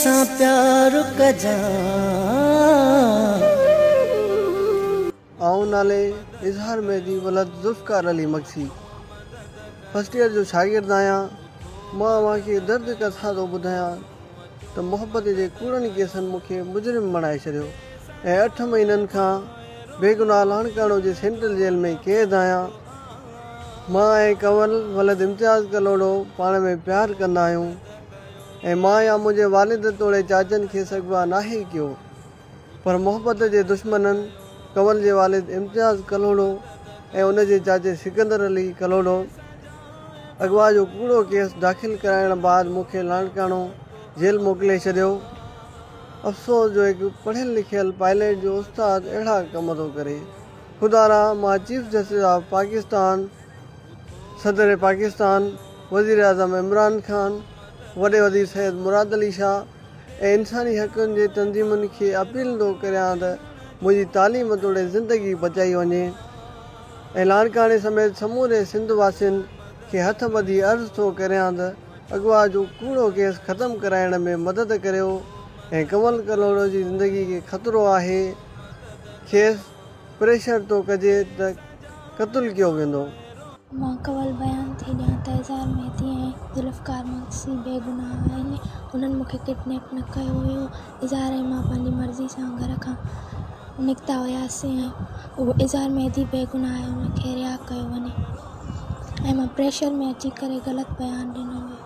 سان پيار ڪجان. آئون نالي اظهار مهدي ولد ذوالفقار علي مگسي فرسٽ ايئر جو شاگرد آهيان. مان اوهان کي درد ڪٿا ٿو ٻڌايان ته محبت جي ڪوڙن ڪيسن مون کي مجرم بڻائي ڇڏيو ۽ اٺ مهينن کان بيگناهه لاڙڪاڻو جي سينٽرل جيل ۾ قيد آهيان. مان ۽ ڪنول ولد امتياز ڪلهوڙو پاڻ ۾ پيار ڪندا آهيون ۽ مان يا منهنجي والد توڙي چاچن کيس اغوا ناهي ڪيو پر محبت جي دشمنن ڪنول جي والد امتياز ڪلهوڙو ۽ ان جي چاچي سڪندر علي ڪلهوڙو اغوا جو ڪوڙو ڪيس داخل ڪرائڻ بعد مون کي لاڙڪاڻو جيل موڪلي ڇڏيو. افسوس جو هڪ پڙهيل لکيل پائليٽ جو استاد اهڙا ڪم ٿو ڪري. خدارا مان چيف جسٽس آف پاڪستان، صدر پاڪستان، وزيراعظم عمران خان، وڏي وزير سيد مراد علي شاهه ۽ انساني حقن جي تنظيمن کي اپيل ٿو ڪريان ته منهنجي تعليم توڙي زندگي بچائي وڃي ۽ لاڙڪاڻي سميت سموري سنڌ واسين کي هٿ ٻڌي عرض ٿو ڪريان ته اغوا جو ڪوڙو ڪيس ختم ڪرائڻ ۾ مدد ڪريو ۽ ڪنول ڪلهوڙو جي زندگي کي خطرو آهي کيس پريشر ٿو ڪجي ته قتل ڪيو ويندو. مان ڪنول بيان ٿي ڏيان ته اظهار مهدي ۽ ذوالفقار مگسي بيگناهه آهن، انهن مون کي ڪڊنيپ نه ڪيو هيو، اظهار ۽ مان پنهنجي مرضي سان گهر کان نڪتا هياسين ۽ اهو اظهار مهدي بيگناهه آهي ان کي رها ڪيو وڃي ۽ مان پريشر ۾ اچي ڪري غلط بيان ڏنو هيو.